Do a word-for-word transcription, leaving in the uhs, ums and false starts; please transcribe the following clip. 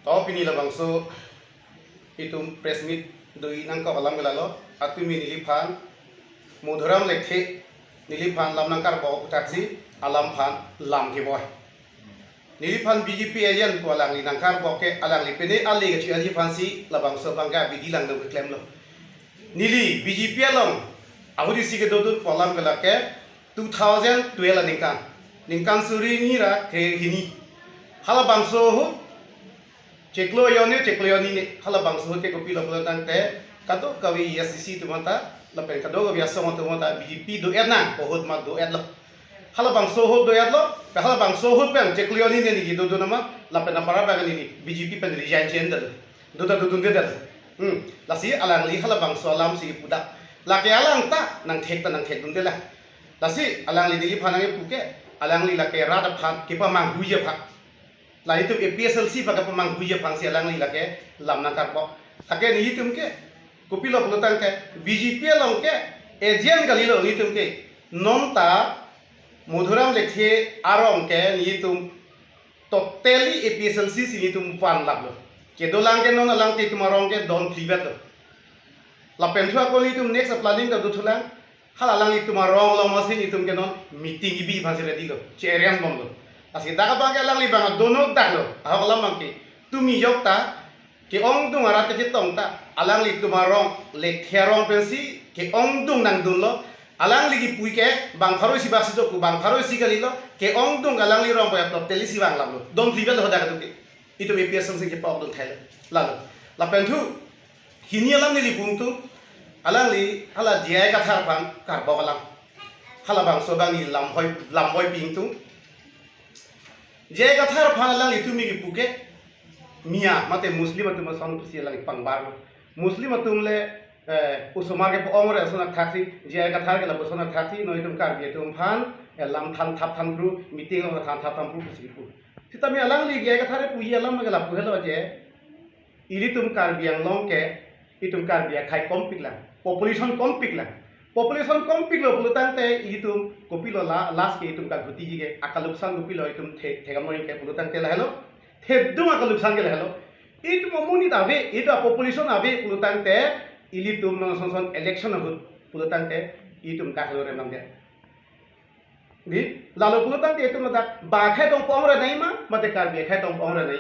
To pini labangso itum press meet do-i nangkok alam ke lalo, atumi neliphan Madhuram Lekthe neliphan lam nangkarbok aphuthak si alam aphan lam keboi. Neliphan B J P agent pu alangli nangkarbok ke alangli pine ale kachi-arju aphansi labangso abang ke abidi langdam keklemlo. Neli B J P along ahut isi kedodun pu alam ke lake two thousand twelve aningkan, ningkan suri hini ra kre hini. Halabangso ahut chiklo jon-ni, chiklo jon-ni ne, halabangso ahut ke kopilo pulo tangte, kadokave A S D C atum anta, lapen kadokave asong atum anta B J P do-et nang, ahut ma do-etlo. Halabangso ahut do-etlo, pe halabangso ahut pen chiklo jon-ni ne neli dodun amat, lapen apara abang neli B J P pen resign chendet. Dota dodundedet. Hmm. Lasi alangli halabangso alam si pudak. Lake alang ta nangthek ta nangthekdunde la. Lasi alangli neliphan nangkepu ke, alangli lake rat aphan kepamanghuiji aphan, la itum A P H L C aphan kepamanghuiji aphansi alangli lake lam nangkarbok. Lake nelitum ke kopilo pulo tangte B J P along ke agent kalilo nelitum ke. Non ta Madhuram Lekthe arong ke nelitum totally A P H L C si nelitum vanlaplo. Kedolang ke non alang ke itum arong ke don phli vetlo. Lapen thu ako nelitum next planning ta dothulang. Hala alanglitum arong along masi nelitum ke non meeting kebi aphansi ready lo. Che-arrange bomlo. Lasi dak abang ke alangli abang dono daklo. Ahok alam abang ke. Tumi jok ta ke-ongdung arat kachetong ta, alanglitum arong, Lekthe arong pensi ke-ongdung nangdunlo. Alangli kipu ke bang pharo isi bak si jok pu, bang pharo isi kalilo, ke-ongdung alangli arong pu ya totally si vanglaplo. Don phli vetlo hadak kedo ke. Itum A P H L C si kepokdun thailo. Lalo. Lapen thu, hini alam neli pu atum, alangli hala J I Kathar aphan karbok alam. Halabangso abang neli lam hoi, lam hoi pi atum. J I Kathar aphan alanglitum kipu ke Miya mate Muslim atum ason pusi alang pangbarlo. Muslim atum le, eh, osomar kepa-ong re ason athaksi, J I Kathar ke lapuson athaksi, non itum Karbi atum aphan, eh, lam than thap than phru, meeting along than thap than phru pusi kipu. Sitame alangli J I Kathar puji alam ke lapu helo je, ilitum Karbi Anglong ke, itum Karbi akhei kompik lang, population kompik lang. Population kompiklo pulo tangte itum kopilo la, last ke itum kaguti ji ke, akaluksan kopilo itum the, thekam noi ke pulo tangte lahelo. Thedung akaluksan ke lahelo. Itum amonit ave, itum apopulation ave pulo tangte, ilitum non son son election ahut pulo tangte, itum kahelo rem nangde. Di, lalo pulo tangte itum ladak, bang akhei tong pong ra nai ma, mate Karbi akhei tong pong ra nai.